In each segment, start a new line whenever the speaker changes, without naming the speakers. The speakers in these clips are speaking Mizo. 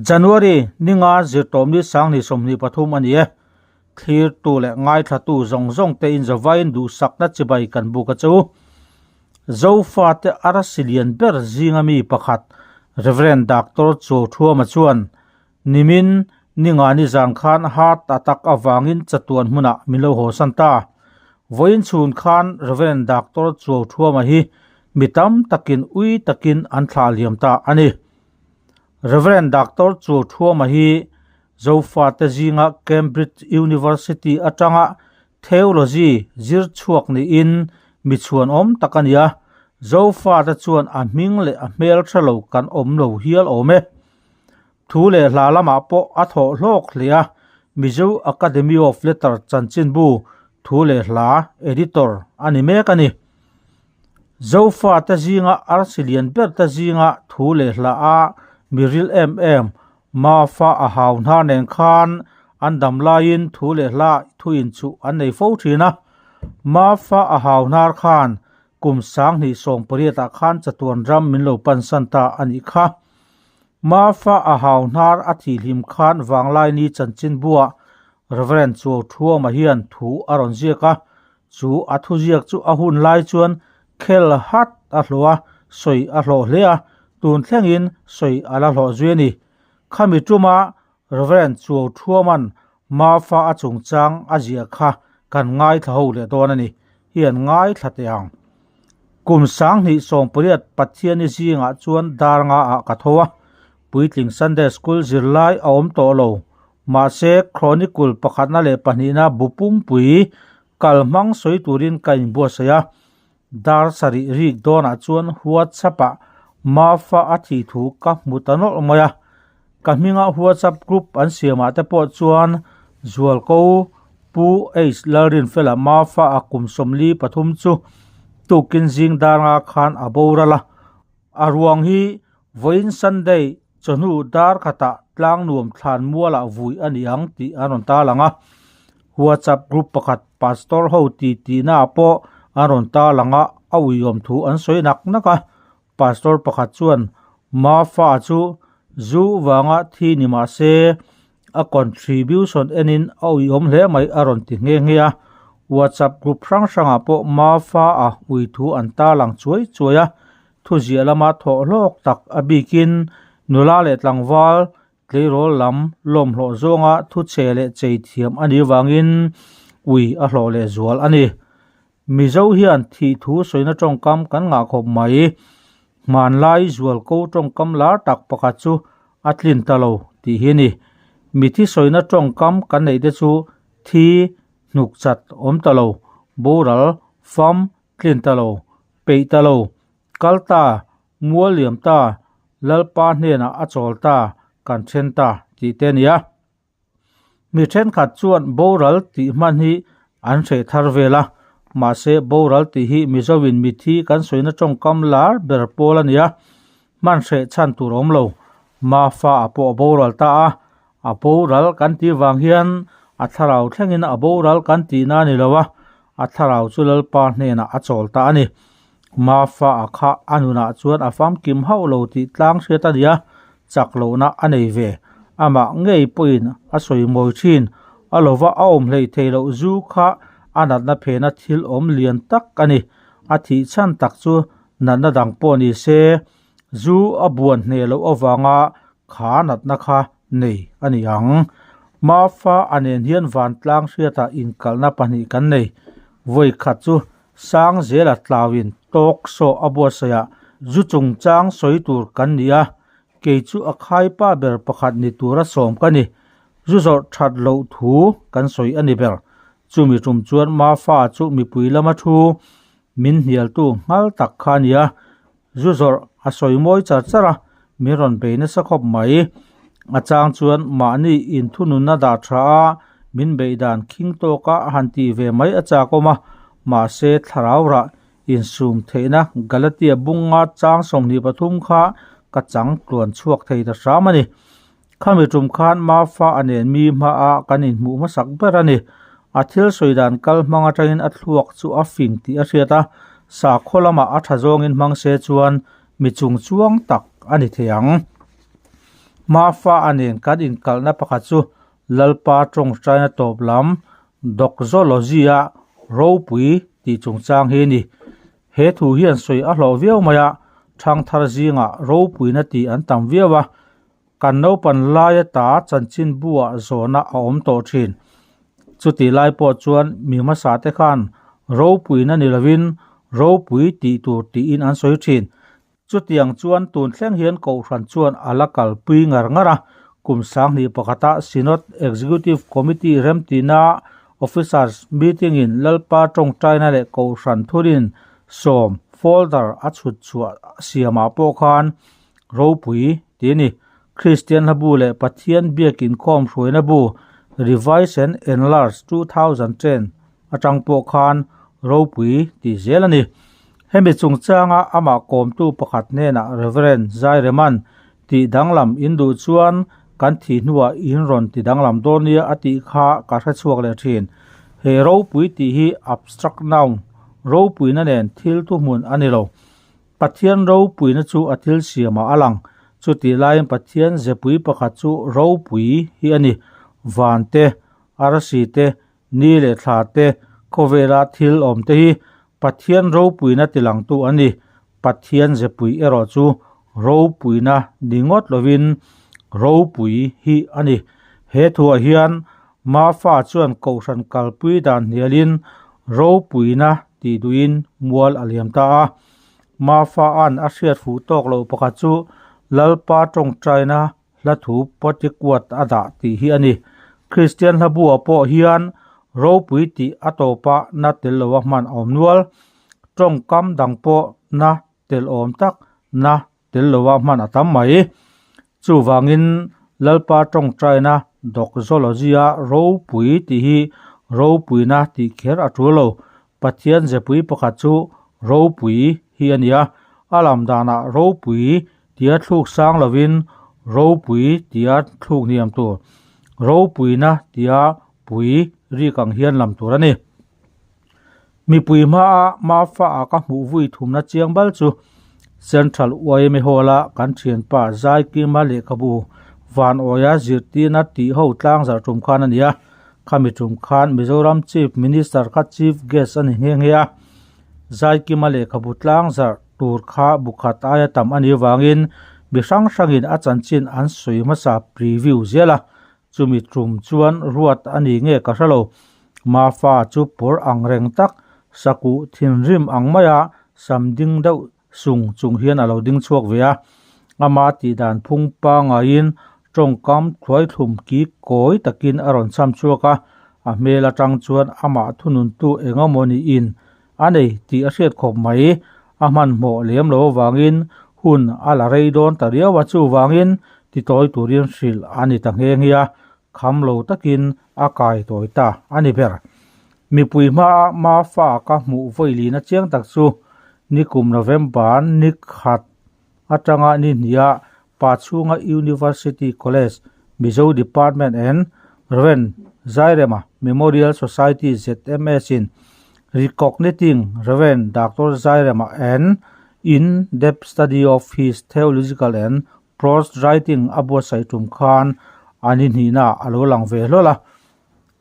January ninga zirtawmni sanghnih 23 a ni e. Thlirtu leh ngaithlatu zawng zawng te inzavain duhsakna chibai kan buk a che u. Zofate arsi lian ber zinga mi pakhat Rev. Doctor Cho Thuama chuan nimin ningani zan khan heart attack avangin chatuan hmunah min lo haw san ta. Vawiin chhun khan Rev. Doctor Cho Thuama hi mi tam takin ui takin an thlah liam ta a ni. Rev. Doctor Cho Thuama hi Zofate zinga Cambridge University atanga Theology zir chhuak niin mi chhuan awm tak a ni a, Zofate chuan a hming leh a hmel hre lo kan awm lo hial awm e. Thu leh hla lamah pawh a thawh hlawk hle a, Mizo Academy of Letter chanchinbu thu leh hla editor a ni mek a ni. Zofate zinga arsi lian ber te zinga thu leh hla a mi ril em em Mafa a hau hna nen khan an dam laiin thu leh hla thu inchuh an nei fo thin a. Mafa a hau hnar khan kum 2018 ah khan chatuan ram min lo pansan ta a nih kha. Mafa a hau hnar a thihhlim khan Vanglaini chanchinbuah Rev. Chuauthuama hian thu a rawn ziak a, chu a thuziak chu a hun lai chuan khel hat a hlawh a, sawi a hlawh hle a, tun thlengin sawi a la hlawh zui a ni. Khami tuma Rev. Chuauthuama'n Mafa a chungchang a ziah kha kan ngaithla ho leh dawn a ni hi an ngaithla teh ang. Kum 2018 Pathiani zingah chuan dar nga ah ka tho a, puitling Sunday School zirlai a awm tawh lo. Mahse, Chronicle pakhatna leh pahnihna bu pumpui kal hmang sawi turin ka inbuatsaih a, dar sarih rik dawnah chuan WhatsApp ah Mafa a thih thu ka hmu ta nawlh mai a. Ka hminga WhatsApp group an siamah te pawh chuan Zualko Pu H Lalrinfela Mafa a kum 43 chu tukin zing dar nga khan a boral a. A ruang hi vawiin Sunday chawhnu dar khatah tlang nuam thlan mualah vui a ni ang tih an rawn tarlang a. WhatsApp group pakhat pastor ho ti tihnaah pawh an rawn tarlang a, a uiawm thu an sawi nak nak a. Pastor pakhat chuan Mafa chu zu vanga thi ni mah se a contribution enin a uiawm hle mai a rawn ti nghe nghe a. WhatsApp group hrang hrangah pawh Mafa a ui thu an tarlang chuai chuai a, thuziah lama thawh hlawk tak a bikin nula leh tlangval tleirawl lam lawmhlawh zawnga thu che leh chei thiam a nih vangin ui a hlawh leh zual a ni. Mizo hian thih thu sawina tawngkam kan ngah khawp mai. Hmanlai zualko tawngkam lar tak pakhat chu a tlin ta lo tih hi a ni. Mithi sawina tawngkam kan neih te chu thi, hnuk chat awm ta lo, boral, fam, tlin ta lo, peih ta lo, kal ta, mual liam ta, Lalpa hnenah a chawl ta, kan then ta tih te a ni a. Mi thenkhat chuan boral tih hman hi an hreh thar vel a, mahse boral tih hi Mizoin mithi kan sawina tawngkam lar ber pawl a ni a, hman hreh chhan tur a awm lo. Mafa a pawh a boral ta a, a boral kan tih vang hian a thlarau thlengin a boral kan tihna a ni lo a, a thlarau chu Lalpa hnenah a chawl ta a ni. Mafa a kha a nunah chuan a famkim hauh lo tih tlang hriat a ni a, chak lohna a nei ve. Amah ngei pawhin a sawi mawi thin. A lova a awm hleih theih loh zu kha a natna phena thil awm lian tak a ni. A thih chhan tak chu natna dang pawh ni se, zu a buan hneh loh avanga kha natna kha nei a ni ang. Mafa a nen hian vantlang hriatah inkalhna pahnih kan nei. Vawi khat chu Sang zela tlauin talk show a buatsaihah zu chungchang sawi tur kan ni a, kei chu a khaipa ber pakhat ni tura sawm ka ni. Zu zawrh that loh thu kan sawi a ni ber. Chumi tum chuan Mafa chu mipui lama thu min hnialtu nghal tak kha a ni a, zu zawrh a sawi mawi char char a, min rawn bei nasa khawp mai. A chang chuan mahni inthununna dah tha a, min beih dan khing tawka han tih ve mai a chakawm a, mahse thlarau rah insum theihna Galatia bunga chang 23 kha ka chang tluan chhuak thei ta hram a ni. Khami tum khan Mafa a nen mi hmaah kan inhmuh hmasak ber a ni. A thil sawi dan kal hmang atangin a thluak chu a fing tih a hriat a, sakhaw lamah a tha zawngin hmang se chuan mi chung chuang tak a ni thei ang. Mafa a nen kan inkalhna pakhat chu Lalpa tawngtaina tawp lam Doxology-a ropui tih chungchang hi a ni. He thu hian sawi a hlawh viau mai a, thangthar zingah ropuina tih an tam viau a, kan naupan laia ta chanchin buah zawhna a awm tawh thin. Chutih lai pawh chuan mi hmasa te khan ropuina ni lovin ropui tih tur tiin an sawi thin. Chutiang chuan tun thleng hian Kohhran chuan a la kalpui ngar ngar a, kum sanghnih pakhata Synod Executive Committee remtihna Officers Meeting-in Lalpa tawngtaina leh Kohhran thurin sawm folder a chhut chhuah siamah pawh khan ropui ti a ni. Kristian hlabu leh Pathian biak inkhawm hruaina bu Revise and Enlarge 2010 atang pawh khan ropui tih zel a ni. Hemi chungchanga amah kawmtu pakhat hnenah Rev. Zaireman tih danglam in duh chuan kan thih hnuah in rawn ti danglam dawn nia a tih kha ka hre chhuak leh thin. He ropui tih hi abstract noun, ropuina nen thil thuhmun a ni lo. Pathian ropuina chu a thil siamah a lang. Chutih laiin Pathian zepui pakhat chu ropui hi a ni. Van te, arsi te, Ni leh thla te, khawvela thil awm te hi Pathian ropuina tilangtu a ni. Pathian zepui erawh chu ropuina ni ngawt lovin ropui hi a ni. He thuah hian Mafa chuan Kohhran kalpui dan hnialin ropuina tih duhin mual a liam ta a. Mafa-a'n a hriat fuh tawk loh pakhat chu Lalpa tawngtaina hla thu Potikuat a dah tih hi a ni. Kristian hla buah pawh hian ropui tih a tawpa na tel loa hman a awm nual. Tawngkam dang pawh na tel awm tak na tel loa hman a tam mai. Chuvangin Lalpa tawngtaina Doxology-a ropui tih hi ropuina tih kher a tul lo. Pathian zepui pakhat chu ropui hi a ni a, a lam danah ropui tia thluk sang lovin ropui tia thluk hniam tur, ropuina tia pui rik ang hian lam tur a ni. Mipui hmaa Mafa-a ka hmuh vui thumna chiang bal chu Central YMA Hall-a kan thianpa Zaikima lehkhabu Vanawia zirtirna tih ho tlangzarh tum khan a ni a. Khami tum khan Mizoram Chief Minister kha Chief Guest a ni nghe nghe a. Zaikima lehkhabu tlangzarh tur kha bu khat aia tam a nih avangin mi hrang hrangin a chanchin an sawi hmasa preview zel a, chumi tum chuan ruat a ni nge ka hre lo. Mafa chu pawr ang reng tak, sakuh thinrim ang maia sam ding deuh sung chung hian a lo ding chhuak ve a, ama tih dan phung pangaiin tawngkam thluaithlum ki kawi takin a rawn cham chhuak a, a hmel atang chuan amah thununtu eng emaw niin a nei tih a hriat khawp mai. A hmanhmawh lem lo avangin hun a la rei dawn ta riau a, chuvangin titawi turin hrilh a ni ta nghe nghe a, kham lo takin a kai tawi ta a ni ber. Mipui hmaa Mafa ka hmuh vawilina chiang tak chu nikum November ni khat atanga ni hniha Pachhunga University College Mizo Department and Rev. Zairema Memorial Society ZMS in Recogniting Rev. Doctor Zairema and In-depth Study of His Theological and Prose writing a buatsaih tum khan an inhnihna a lo lang ve hlawl a.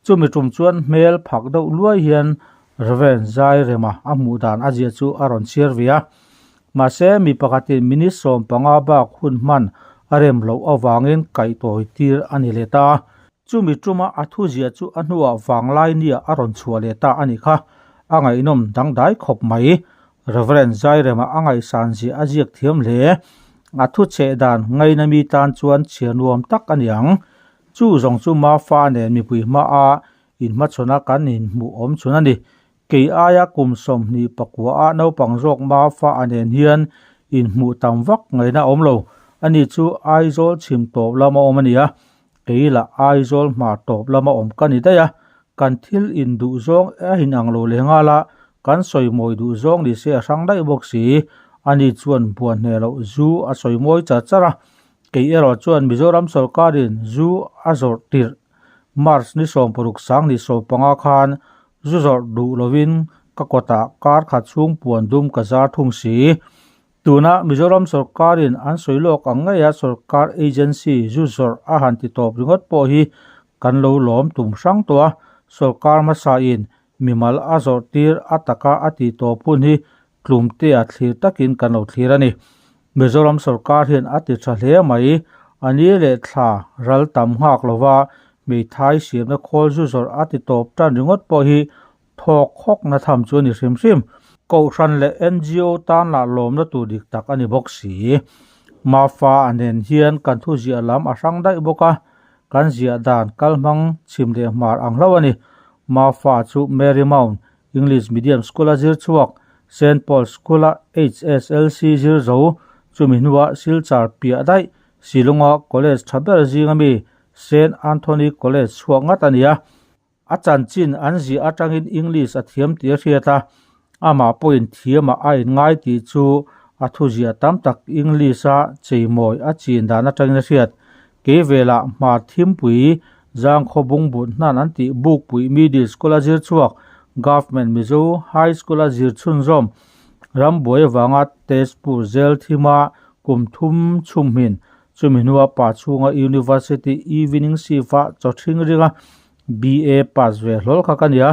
Chumi tum chuan hmel phak deuh luai hian Rev. Zairema a hmuh dan a ziah chu a rawn chhiar ve a. Mahse, mi pakhatin minute 15 bak hun hman a rem loh avangin kaihtawi tir a ni leh ta a. Chumi tuma a thu ziah chu a hnuah vanglai nia a rawn chhuah leh ta a nih kha. A ngaihnawm dangdai khawp mai. Rev. Zairema a ngaihsan ziah a ziak thiam hle. A thu cheh dan ngaina mi tan chuan chhiar nuam tak a ni ang. Chu zawng chu Mafa nen mipui hmaa inhmachhawn a kan inhmuh awm chhun a ni. Kei aia kum 24 a naupang zawk Mafa a nen hian inhmuh tam vak ngaihna a awm lo. Ani chu Aizawl chhim tawp lama awm a ni a, kei lah Aizawl hmar tawp lama awm ka ni daih a. Kan thil induh zawng a inang lo leh nghal a, kan sawi mawi duh zawng ni se a hrang daih bawk si. Ani chuan buan hneh loh zu a sawi mawi char char a, kei erawh chuan Mizoram sawrkarin zu a zawrh tirh March ni 60 sang ni 15 khan zu zawrh duh lovin ka kawtah kar khat chhung puan dum ka zar thung si. Tuna Mizoram sorkarin an sawi lawk ang ngeia sorkar agency zu zawrh a han ti tawp ringawt pawh hi kan lo lawm tum hrang tawh a, sorkar hmasain mimal a zawrh tir a taka a tih tawp hun hi tlumtea thlir takin kan lo thlir a ni. Mizoram sorkar hian a ti tha hle mai, a ni leh thla ral tam nghak lova hmeithai siamna khawl zu zawrh a ti tawp tan ringawt pawh hi Thawk hawkna tham chu a ni hrim hrim. Kohhran leh NGO tan lah lawmna tur dik tak a ni bawk si. Mafa a nen hian kan thu ziah lam a hrang daih bawk a, kan ziah dan kal hmang chhim leh hmar ang hlauh a ni. Mafa chu Mary Mount English Medium School a zir chhuak, Saint Paul School a HSLC zir zo, chumi hnuah Silchar piah daih Shillong-a college tha ber zinga mi Saint Anthony College chhuak ngat a ni a. A chanchin an ziah atangin English a thiam tih a hriat a, amah pawhin thiamah a inngai tih chu a thuziah tam tak English-a cheimawi a chin dan atangin a hriat. Kei velah hmar thimpui zangkhaw bungbut hnan an tih Bukpui Middle School-a zir chhuak Government Mizo High School-a zir chhunzawm rambuai avanga Tezpur zel thima kum thum chhumhmin Chumi hnua pa chhunga University Evening Shift-a chaw ṭhing ringa BA pass ve hlawl kha ka nia.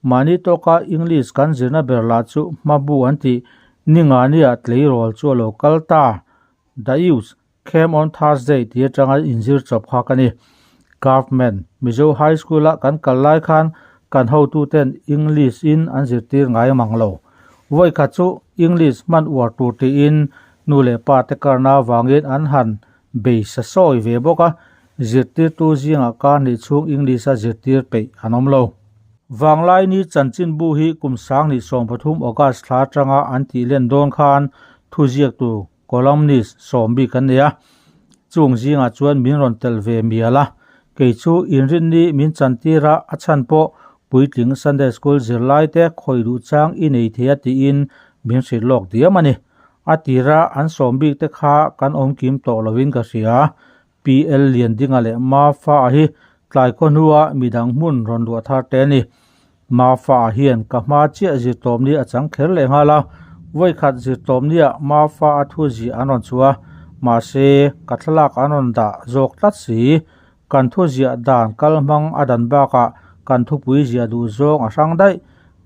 Mahni tawka English kan zirna ber lah chu hmabu an tih Ningania tleirawl chu a lo kal ta. The youths came on Thursday tih atanga inzir chawp kha ka ni. Government Mizo High School-a kan kal lai khan kan hotuten English-in an zirtir ngai mang lo. Vawikhat chu English hman uar tur tiin nu leh pa te karna avangin an han bei sa sawi ve bawk a, zirtirtu zingah kar hnih chhung English a zirtir peih an awm lo. Vanglaini chanchinbu hi kum 2013 August thla atanga an tih len dawn khan thuziaktu columnist sawm bik an nei a, chung zingah chuan min rawn telh ve mial a, kei chu inrinni min chantir a, a chhan pawh puitling Sunday School zirlai te khawi duh chang i nei thei a tiin min hrilh lawk diam a ni. A tira an sawm bik te kha kan awm kim tawh lovin ka hria, PL Liandinga leh Mafa a hi tlai khaw hnua midang hmun rawn luah thar te a ni. Mafa a hian ka hma chiah zirtawmni a chang kher leh nghal a, vawikhat zirtawmnia Mafa a thu ziah an rawn chhuah a, mahse ka thlalak an rawn dah zawk tlat si. Kan thu ziah dan kal hmang a dan bakah kan thupui ziah duh zawng a hrang daih.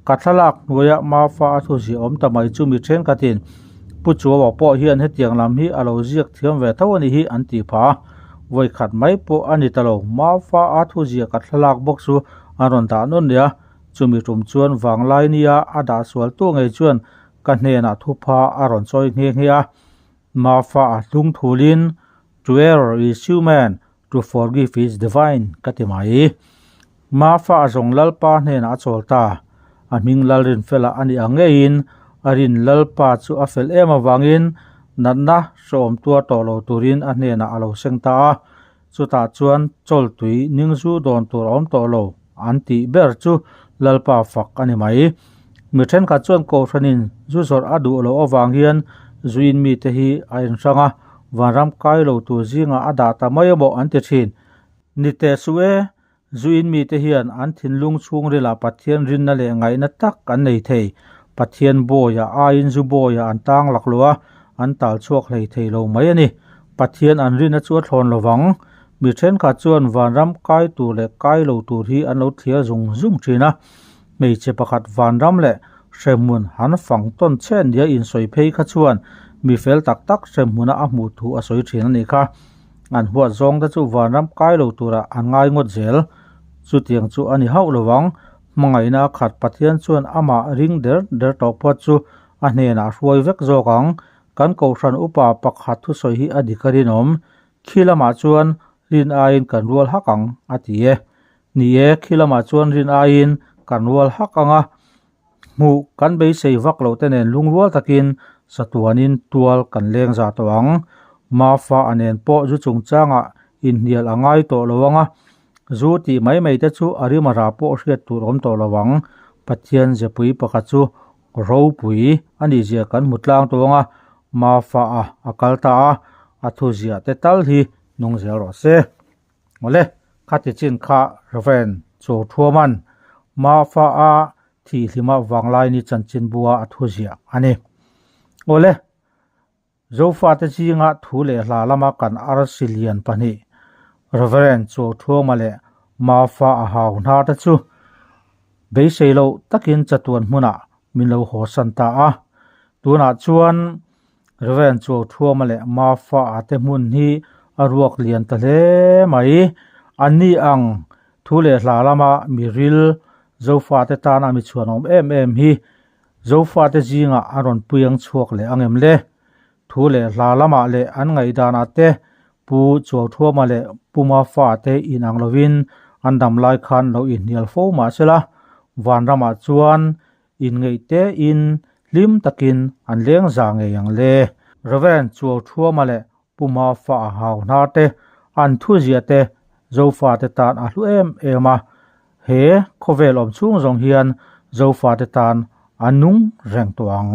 Ka thlalak hnuaia Mafa a thu ziah awm ta mai chu mi thenkhatin Pu Chuaua pawh hian hetiang lam hi a lo ziak thiam ve tho a nih hi an tih phah a, vawikhat mai pawh a ni ta lo. Mafa a thu ziah ka thlalak bawk chu an rawn dah nawn leh a, chumi tum chuan vanglai nia a dah sual tu ngei chuan ka hnenah thupha a rawn chawi nghe nghe a. Mafa a hlung thulin, To err is human, to forgive is divine ka ti mai. Mafa a zawng Lalpa hnenah a chawl ta. A hming Lalrinfela a nih ang ngeiin a rin Lalpa chu a fel em avangin natna hrehawm tuar tawh lo turin a hnenah a lo seng ta a. Chutah chuan chawltui ningzu dawn tur a awm tawh lo an tih ber chu Lalpa fak a ni mai. Mi thenkhat chuan Kohhranin zu zawrh a duh loh avang hian zuin mite hi a inhrang a, vanram kai lo tur zingah a dah ta mai emaw an ti thin. Ni teh suh e, zuin mite hian an thinlung chhungrilah Pathian rinna leh ngaihna tak an nei thei. Pathian bawiah aiin zu bawiah an tang laklawh a, an tal chhuak hlei thei lo mai a ni. Pathian an rinna chu a thlawn lo vang. Mi thenkhat chuan vanram kai tur leh kai lo tur hi an lo thliar zung zung thin a. Hmeichhe pakhat vanram leh hremhmun han fang tawn chhen nia insawi phei kha chuan mi fel tak tak hremhmuna a hmuh thu a sawi thin a nih kha. An huat zawng te chu vanram kai lo turah an ngai ngawt zel. Chutiang chu a ni hauh lo vang. Hmangaihna a khat Pathian chuan amah ring der der tawh phawt chu a hnenah a hruai vek zawk ang. Kan kohhran upa pakhat thusawi hi a dik a rinawm. Khi lamah chuan rin aiin kan rual hak ang, a ti e. Ni e, khi lamah chuan rin aiin kan rual hak ang a, hmuh kan beisei vak loh te nen lungrual takin satuanin tual kan leng za tawh ang. Mafa a nen pawh zu chungchangah inhnial a ngai tawh lo ang a, zu tih mai mai te chu a rim a rah pawh hriat tur awm tawh lo ang. Pathian zepui pakhat chu Ropui a nih zia kan hmu tlang tawng a, Mafa a a kal ta a, a thu ziah te tal hi nung zel rawh se. Awle, khati chin kha Rev. Chawthuaman Mafa a thihhlima vanglai ni chanchinbua a thu ziah a ni. Awle. Zofate zinga thu leh hla lama kan arsi lian pahnih, Reverend Chuauthuama leh Mafa a hau hna te chu beisei loh takin chatuan hmunah min lo haw san ta a. Tunah chuan Reverend Chuauthuama leh Mafa a te hmun hi a ruak lian ta hle mai. Anni ang thu leh hla lama mi ril Zofate tana mi chhuanawm em em hi Zofate zingah a rawn puiang chhuak leh ang em le? Thu leh hla lamah leh an ngaihdanah te Pu Chuauthuama leh Pu Mafa te inang lovin an dam lai khan lo inhnial fo mah sela, vanramah chuan inngeih tein hlim takin an leng za ngei ang le. Reverend Chuauthuama leh Pu Mafa a hau hnar te, an thuziah te Zofate tan a hlu em em a, he khawvel awm chhung zawng hian Zofate tan a nung reng tawh ang.